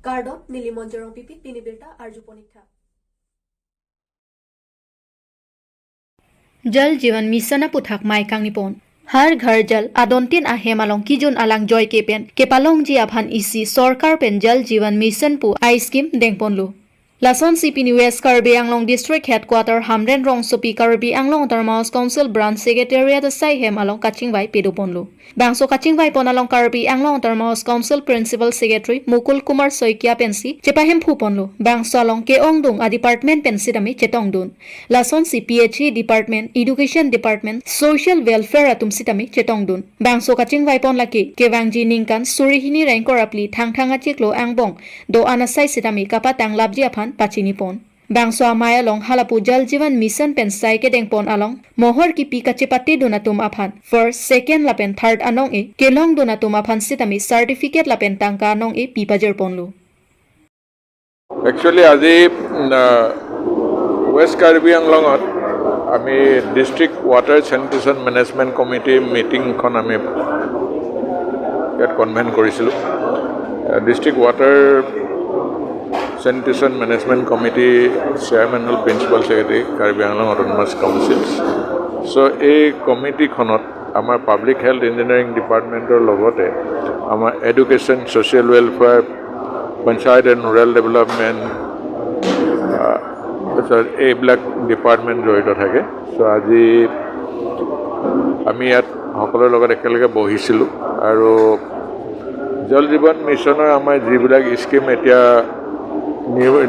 Cardone নীলিমন জেৰং পিপি পিনিবিৰতা আৰ্জু পনীক্ষা। Jal Jeevan Mission puthak mai kang nipon Har Ghar Jal adontin a hemalong kijun alang joy ke pen ke palong ji abhan isi sarkar pen Jal Jeevan Mission pu I scheme dengpon lu. Lason CP ni West Karbi Anglong District Headquarter Hamren Rong Sopi Karbi Anglong Autonomous Council Branch Secretariat sai hem along Kaching Vai Pedu Ponlu. Bangso Kaching Vai Ponalong Karbi Anglong Autonomous Council Principal Secretary Mukul Kumar Saikia Pensi Chepa hem phu ponlu. Bangso along ke ong dung a department pensi dami chetong dun. Lason si PHE Department, Education Department, Social Welfare atum sitami chetong dun. Bangso Kaching Vai pon laki kewangji ningkan surihini rankor apli thang thanga chiklo angbong do anasai sitami kapatang labji aphan pachini pon. Bangso amaya long halapu Jal Jeevan Mission pen sai ke deng pon along mohor ki pi kache patti donatum aphan first, second lapen third anong e kelong donatum aphan sitami certificate lapen tangka anong e pi pajer ponlu. Actually আজি west Karbi আংলঙত আমি district water sanitation management কমিটিৰ মিটিংখন আমি ইয়াত কনভেন কৰিছিলোঁ। District water sanitation management committee chairman হ'ল principal secretary, Karbi Anglong autonomous councils. চ' এই কমিটিখনত আমাৰ পাব্লিক হেল্থ ইঞ্জিনিয়াৰিং ডিপাৰ্টমেণ্টৰ লগতে আমাৰ education, social welfare, panchayat and rural development, তাৰপিছত এইবিলাক ডিপাৰ্টমেণ্ট জড়িত থাকে। চ' আজি আমি ইয়াত সকলোৰে লগত একেলগে বহিছিলোঁ আৰু জল জীৱন মিছনৰ আমাৰ যিবিলাক স্কীম এতিয়া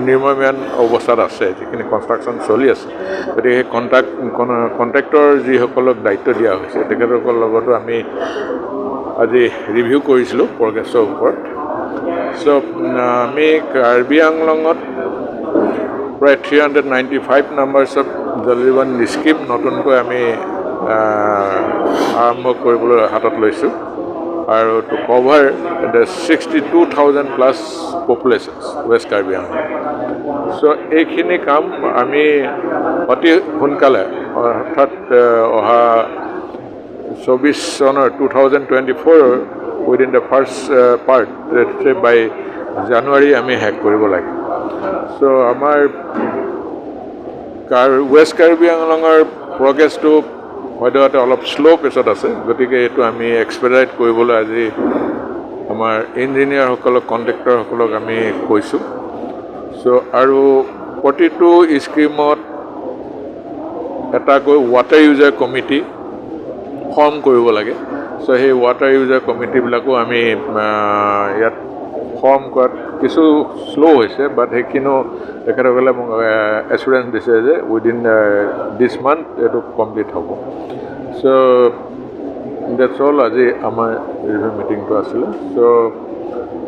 নিৰ্মীয়মান অৱস্থাত আছে, যিখিনি কনষ্ট্ৰাকশ্যন চলি আছে, গতিকে সেই কণ্ট্ৰেক্টৰ যিসকলক দায়িত্ব দিয়া হৈছে, তেখেতসকলৰ লগতো আমি আজি ৰিভিউ কৰিছিলোঁ প্ৰগ্ৰেছৰ ওপৰত। চ' আমি কাৰ্বি আংলঙত প্ৰায় 395 numbers of Jal Jeevan scheme নতুনকৈ আমি আৰম্ভ কৰিবলৈ হাতত লৈছোঁ আৰু to cover the 62,000 plus populations West Karbi Anglong. চ' এইখিনি কাম আমি অতি সোনকালে, অৰ্থাৎ অহা 24 চনৰ, 2024, within the first part by January আমি শেষ কৰিব লাগে। চ' আমাৰ ৱেষ্ট কাৰ্বি আংলঙৰ প্ৰগ্ৰেছটো সদ্যহতে অলপ শ্ল' পেচত আছে। গতিকে এইটো আমি এক্সপেডাইট কৰিবলৈ আজি আমাৰ ইঞ্জিনিয়াৰসকলক, কণ্ট্ৰেক্টৰসকলক আমি কৈছোঁ। চ' আৰু প্ৰতিটো স্কীমত এটাকৈ ৱাটাৰ ইউজাৰ কমিটি ফৰ্ম কৰিব লাগে। চ' সেই ৱাটাৰ ইউজাৰ কমিটিবিলাকো আমি ইয়াত ফৰ্ম কৰাত কিছু শ্ল' হৈছে, বাট সেইখিনিও তেখেতসকলে মোক এচুৰেঞ্চ দিছে যে উইদিন দিছ মান্থ এইটো কমপ্লিট হ'ব। চ' that's all. আজি আমাৰ ৰিভিউ মিটিংটো আছিলে। চ'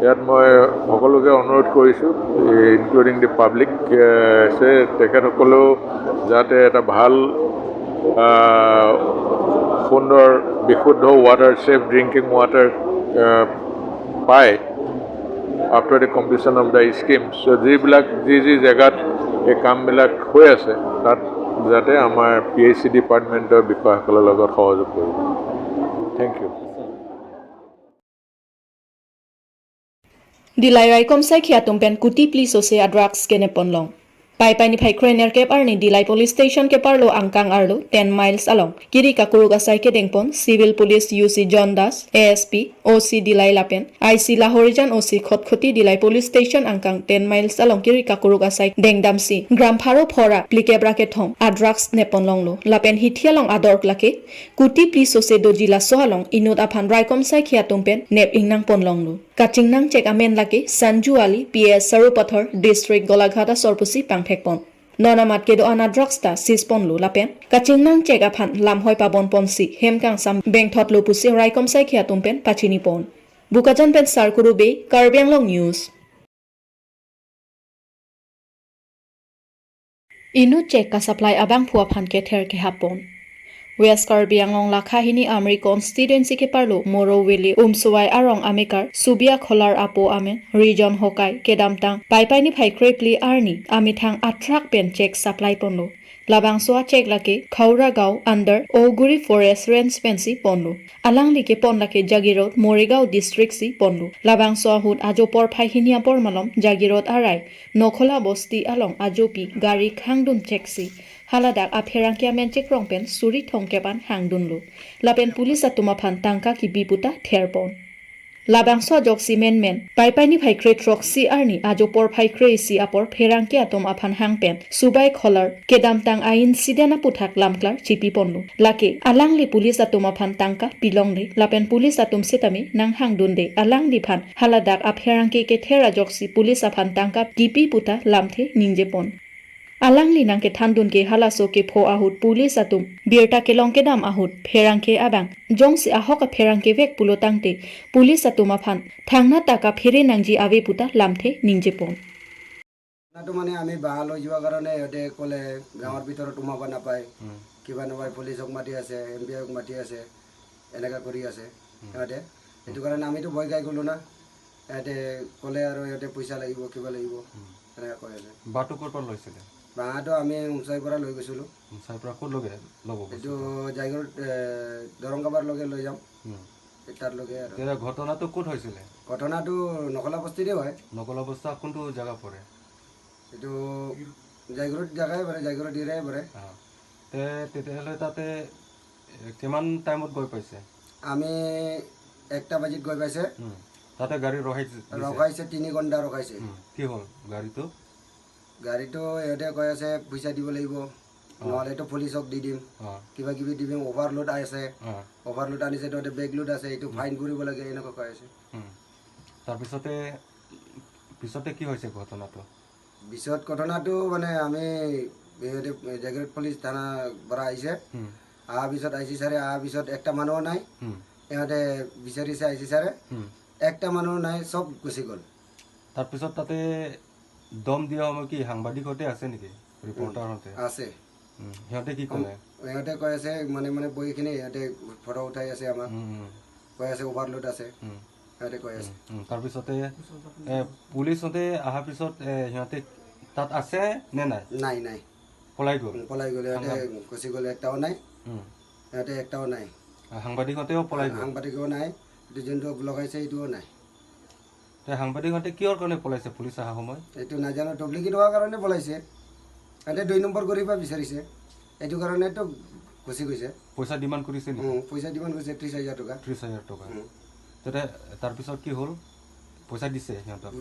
ইয়াত মই সকলোকে অনুৰোধ কৰিছোঁ, ইনক্লুডিং দি পাব্লিক, যে তেখেতসকলেও যাতে এটা ভাল, সুন্দৰ, বিশুদ্ধ ৱাটাৰ, ছেফ ড্ৰিংকিং ৱাটাৰ পায় after the completion of the scheme. So যিবিলাক যি যি জেগাত এই কামবিলাক হৈ আছে, তাত যাতে আমাৰ পিএইচই ডিপাৰ্টমেণ্টৰ বিষয়াসকলৰ লগত সহযোগ কৰিব। Thank you. Dilai raikom sai khiatum pen kuti please ose a drugs kene ponlong. Pai pai ni phai kroiner kep arni Dilai police station ke parlo angkang arlo 10 miles along. Kiri kakuruk asai ke dengpon civil police UC John Das, ASP, OC Dilai Lapen, IC Lahorijan OC Khotkhoti Dilai police station angkang 10 miles along kiri kakuruk asai dengdamsi. Gram pharo phora plike bracket thom a drugs nepon longlo. Lapen hithialong adork lake kuti please ose dojila sohalong inut aphan raikom sai khiatum pen nep ingnang pon longlo. Kaching nang check amen lake Sanju Ali PS Sarupathar district Golaghat Sorpusi pangthekpon. Nonamat kedo ana drugs ta sispon lu lapen. Kaching nang check aphan lam hoi pabon ponsi hemkang sam beng thot lu pusi raikom sai khiatum pen pachini pon. Bukajan pen Sarkuru Bay, Karbi Anglong News. Inu check ka supply abang phua phan ke ther ke hapon. West Karbi Anglong Lakhahini Amri constituency ke parlo Moro Willi Umsuwai Arong Amikar Subia Kholar Apo Amen Region Hokai Kedamtang Paipaini Phai Krepli Arni Amithang Atrak pen check supply ponlo. Labangso a chek lake Khaura Gao under Oguri Forest Range pensi ponlu. Alangli ke pon lake Jagirot Morigaon district si ponlu. Labangso ahut ajo por phaihinia por malom Jagirot arai Nokhola Bosti along ajopi gari khangdun cheksi. Haladak a pherangkia men chekrong pen suri thongkepan hangdunlu. Lapen police atuma phan tangka ki biputa therpon. Labangso jok si men men paipaini phaikhre trok si arni ajo por phaikhre si apor pherangke atom aphan hangpen subai kholar kedam tang ain sidena puthak lamklar chipi ponlu lake alangli police atom aphan tangka pilongli lapen police atom setami nang hangdunde alangli phan haladak a pherangke ke thera jok si police aphan tangka kipi puta lamthe ningje pon. Alangli nangke thandun ke halaso ke pho ahut police atum birta ke longke dam ahut pherangke abang jongsi ahoka pherangke vek pulo tangte police atum aphan thangna taka phere nangji ave puta lamthe ningje pon. ঘটনাটো মানে আমি বাঁহ লৈ যোৱাৰ কাৰণে সিহঁতে ক'লে গাঁৱৰ ভিতৰত সোমাব নাপায়, কিবা নাপায়, পুলিচক মাতি আছে, এম পি আইক মাতি আছে, এনেকুৱা কৰি আছে সিহঁতে। সেইটো কাৰণে আমিতো ভয় খাই গ'লোঁ না। সিহঁতে ক'লে আৰু সিহঁতে পইচা লাগিব, কিবা লাগিব, এনেকুৱা কৈ আছে। বাঁহটো ক'ৰ পৰা লৈছিলে? বাঁহটো আমি উমচাইৰ পৰা লৈ গৈছিলোঁ। উমচাইৰ পৰা ক'ত লগে ল'ব? এইটো জাইগৰ দৰংগাবাৰ লগে লৈ যাম তাৰ লগে। আৰু তেতিয়া ঘটনাটো ক'ত হৈছিলে? ঘটনাটো নকলা বস্তিতে হয়। নকলা বস্তা কোনটো জেগা পৰে? এইটো জাইগৰত জেগাই পৰে, জাইগৰত এৰিয়াই পৰে। তে তেতিয়াহ'লে তাতে কিমান টাইমত গৈ পাইছে? আমি 1টা বাজিত গৈ পাইছে। তাতে গাড়ী ৰখাইছে, 3 ঘণ্টা ৰখাইছে। কি হ'ল গাড়ীটো? গাড়ীটো সিহঁতে কৈ আছে পইচা দিব লাগিব, নহ'লেতো পুলিচক দি দিম, কিবা কিবি দিম, অভাৰলোড আছে, অভাৰলোড আনিছে তহঁতে, বেগ লোড আছে, এইটো ফাইন কৰিব লাগে, এনেকুৱা কৈ আছে। তাৰপিছতে পিছতে কি হৈছে ঘটনাটো? পিছত ঘটনাটো মানে আমি সিহঁতে জাগিৰোড পুলিচ থানাৰ পৰা আহিছে। অহাৰ পিছত I C ছাৰে অহাৰ পিছত একটা মানুহো নাই, সিহঁতে বিচাৰিছে I C ছাৰে, একটা মানুহো নাই, চব গুচি গ'ল। তাৰপিছত তাতে দম দিয়া সময় কি সাংবাদিকহঁতে আছে নেকি, ৰিপৰ্টাৰহঁতে আছে? সিহঁতে কি ক'লে? সিহঁতে কৈ আছে মানে মানে বহিখিনি সিহঁতে ফটো উঠাই আছে আমাক, কৈ আছে অভাৰলোড আছে, সিহঁতে কৈ আছে। তাৰপিছতে পুলিচহঁতে অহাৰ পিছত সিহঁতে তাত আছে নে নাই? নাই নাই, পলাই গ'ল। পলাই গ'ল, সিহঁতে গুচি গ'ল, একটাও নাই, সিহঁতে একটাও নাই। সাংবাদিকহঁতেও পলাই গ'ল? সাংবাদিকো নাই, যোনটো লগাইছে সেইটোও নাই। সাংবাদিকহঁতে কিহৰ কাৰণে পলাইছে পুলিচ অহা সময়? এইটো নাজানো, ডুপ্লিকেট হোৱাৰ কাৰণে পলাইছে। সিহঁতে 2 নম্বৰ কৰিব বিচাৰিছে, এইটো কাৰণেতো গুচি গৈছে। পইচা ডিমাণ্ড কৰিছে নেকি? পইচা ডিমাণ্ড কৰিছে 30,000 টকা। 30,000 টকা। তেতিয়া তাৰপিছত কি হ'ল? পইচা দিছে সিহঁতক?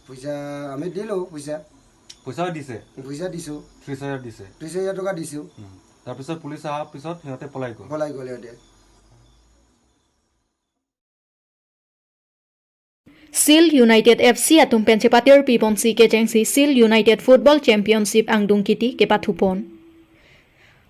পইচা আমি দিলোঁ, পইচা পইচাও দিছে? পইচা দিছোঁ, 30,000 দিছে। 30,000 টকা দিছোঁ। তাৰপিছত পুলিচ অহাৰ পিছত সিহঁতে পলাই গ'ল? পলাই গ'ল সিহঁতে। Seal United FC atum penchepatir pibonsi kechengsi Seal United Football Championship angdung kiti ke pathupon.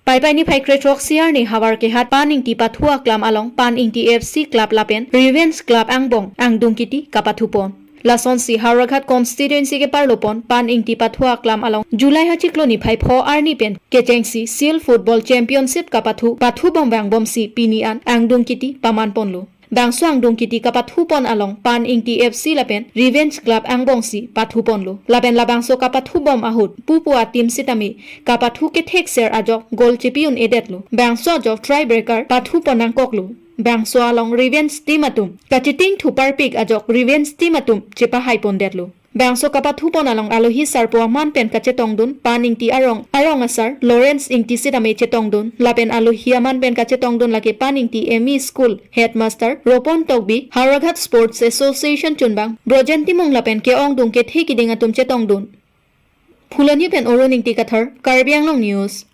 Paipaini phaikhre trok siar ni hawar ke hat pan ingti pathua klam along pan ingti FC club lapen Revenge Club angbong angdung kiti kapathupon. Lason si Howraghat constituency ke parlopon pan ingti pathua klam along July hachikloni phai pho arni pen kechengsi Seal Football Championship kapathu pathu bombang bomsi pinian angdung kiti paman ponlu. Bangso angdung kiti kapathupon along pan ingti FC lapen Revenge Club angbongsi pathupon lo lapen labangso kapathubom ahut pupua team sitami kapathu ke thekser ajok goal champion edetlo bangso ajok try breaker pathupon angkoklo bangso along Revenge team atum kachiting thupar pik ajok Revenge team atum chepa haipon detlo bangso kapathupon along alohi sarpo man pen kachetongdun pan ingti arong arong asar Lawrence ingti sitame chetongdun lapen alohi aman pen kachetongdun lake pan ingti ME school headmaster Ropon Tokbi Howraghat Sports Association chunbang Brojentimung lapen ke ongdung ke thekiding atum chetongdun Phulani pen oron ingti kathar Karbi Anglong News.